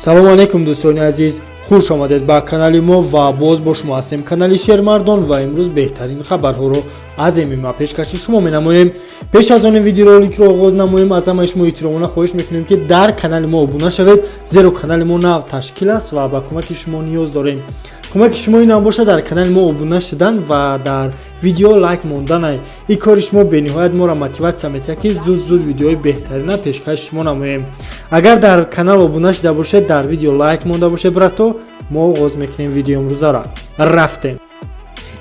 Салому алейкум, дӯстони азиз, хуш омадед ба канали мо ва боз бо шумо ҳастем, канали Шермардон, ва имрӯз беҳтарин хабарҳоро аз ММА пешкаши шумо менамоем. Пеш аз оне видеороликро оғоз намоем, аз ҳамаи шумо эҳтиромона хоҳиш мекунем, ки дар канали мо обуна шавед, зеро канали мо нав ташкил аст ва ба кӯмаки шумо ниёз дорем. Кӯмаки шумо инам бошад дар канали мо обуна шудан ва дар видео лайк монданай. Ин кори шумо бениҳоят моро мотиватсия метиҳад, ки зуд зуд видеои беҳтарина пешкаши шумо намоем. Агар дар канал обуна шуда бошед, дар видео лайк монда бошед, брато, мо оғоз мекунем видео имрӯзаро. Рафтем.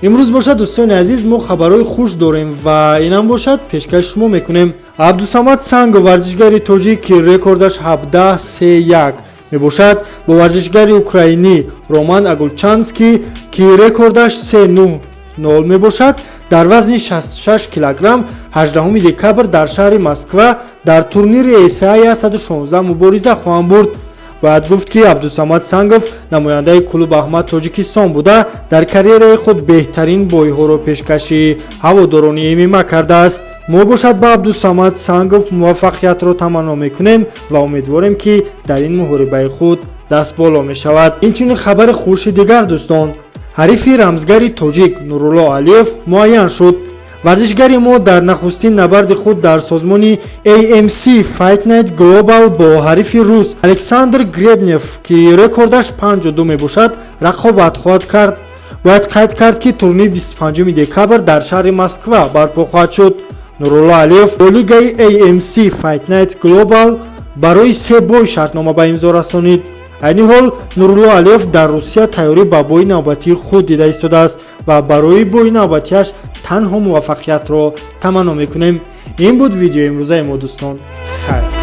Имрӯз бошад, дӯстони азиз, мо хабарҳои хуш дорем ва инам бошад пешкаши шумо мекунем. Абдусамад Сангов, варзишгари тоҷик, ки рекордаш 17-3-1 мебошад, бо варзишгари украинӣ Роман Агулчанский, ки рекордаш 3-9-0 мебошад, дар вазни 66 килограмм 18 декабр дар шаҳри Москва дар турнири ACA 116 мубориза хоҳанд бурд. Бояд гуфт, ки Абдусамад Сангов намояндаи клуб Аҳмад Тоҷикистон буда, дар карьераи худ беҳтарин бойҳоро пешкаши ҳаводорони ММА кардааст. Мо бошад ба Абдусамад Сангов муваффақиятро таманно мекунем ва умедворем, ки дар ин муҳорибаи худ дастболо мешавад. Инчунин хабари хуши дигар, дӯстон: ҳарифи рамзгари тоҷик Нурулло Алиев муайян шуд. Варзишгари мо дар нахустин набарди худ дар созмони AMC Fight Night Global бо ҳарифи рус Александр Гребнев, ки рекордаш 5-2 мебошад, рақобат хоҳад кард. Бояд қайд кард, ки турнир 25 декабр дар шаҳри Москва барпо хоҳад шуд. Нурулло Алиев бо лигаи AMC Fight Night Global барои се бой шартнома ба имзо расонид. Айни ҳол Нурулло Алиев дар Русия тайёрӣ ба бои навбатии худ дида истодааст ва барои бои навбатиаш танҳо муваффақиятро таманно мекунем. Ин буд видеои имрӯзаи мо, дӯстон. Хайр.